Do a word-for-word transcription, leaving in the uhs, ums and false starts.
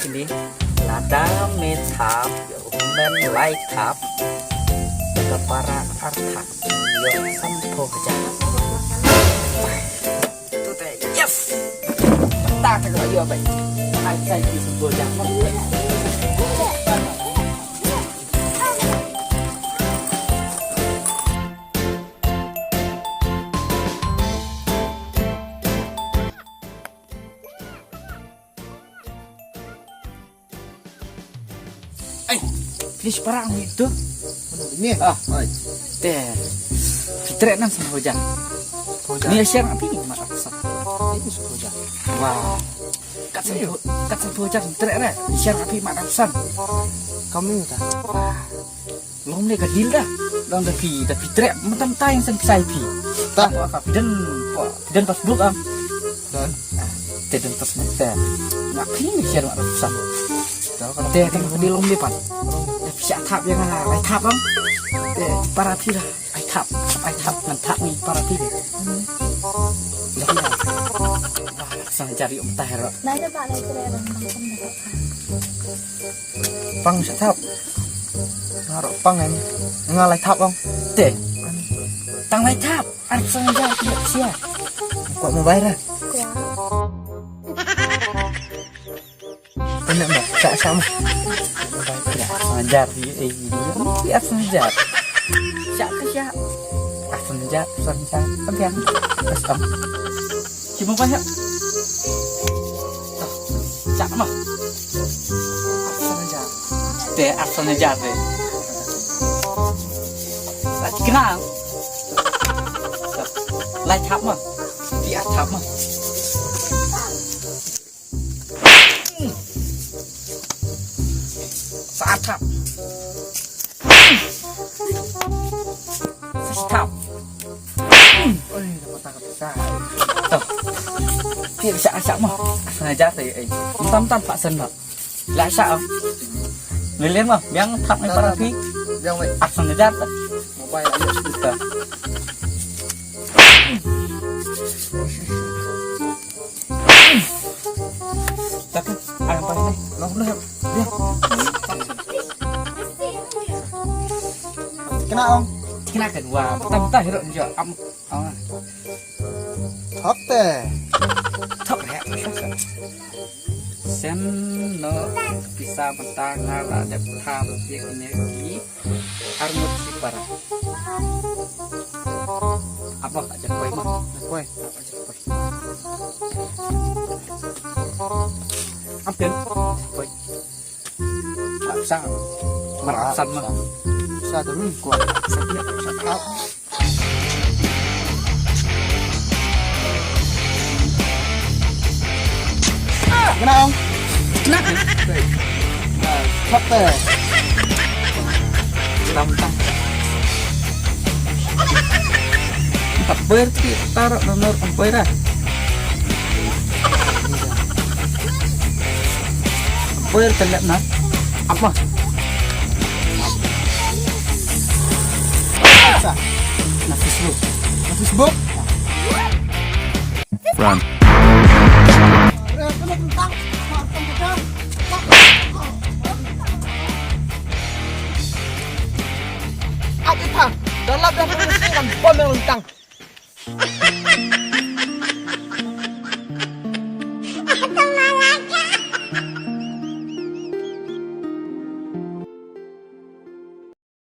Kine, lada me thap ïa u hynmen lai thap, ka para ar thap, ïoh sanphew hajar. Yes! Ta ka ïoh bai. Ai, sai ki sanphew hajar. Ai, please parang itu. Ni? Ah, oi. Te. Fitrek nan sama hujan. Hujan. Ni siang api ni mat ratusan. Ini sama hujan. Wah. Kat sama, kat sama hujan fitrek re. Siang api mat ratusan. Kamu ta? Wah. Long ne ka deal da. Long da phi, da phi trek, mynta mynta ïa san pisa ïa phi. Ta. Apa, apa, phi don, apa, phi don passbook am. Don. Ah, te don passbook te. Nga phi ni share mat ratusan. Ta, kalau te, phi kan ka deal long ne pat. Te phi shah thap ïa nga, ai thap am. Te para phi la, ai thap, ai thap, ngan thap ni para phi. Dah, dah. Wah, sang jari um tahir. Nai da ba nai tre bang bang kum da. Pang sa thap. Nga ruh pang em. Nga lai thap ong. Te. Tang lai thap. Ar sang ja, te sia. Kwah mobile ra. Kwah. Kena ba, sa sa ma. Mobile kira. Ar sang ja, eh, eh, eh, ar sang ja. Sa ke sa. Ar sang ja, ar sang ja. Abiang. Pas ong. Ki mobile ha. Chak ma. Ar san hajar. Te ar san hajar te. Sa ki kena. Lai thap ma. Ki ar thap ma. Sa ar thap. Sa ar thap. Oi, dapat tangkap besar. Tuh. Ki sa ar thap ma. Ar san hajar te, eh. Tam tam pak sen ma. La sa. Lilian ma, biang thap ni para phi. Biang wei. Ar san hajar te. Mobile ayo. Tuh. Tapi, alam paling ni. Long, long, long. Kena ong. Kena kan, wah, mentah-mentah hiruk ni, am, am. Thok te. Thok, ya. Sen no pisa mentang ala dep thap ye kene ki. Armut sipar. Apa aja koi mah? Koi. Apa aja koi? Ampun. Koi. Tak usah. Merasan mah. Sa dulu kuat. Sa dia sa thap. Kena ong. Kena. Thap te. Tam tam. Empat ber ti taruh nomor empat dah. Empat telat nah. Apa? Sa. Na Facebook. Na Facebook. Run. Ai ita, dalam dah mesti kan bom yang lentang.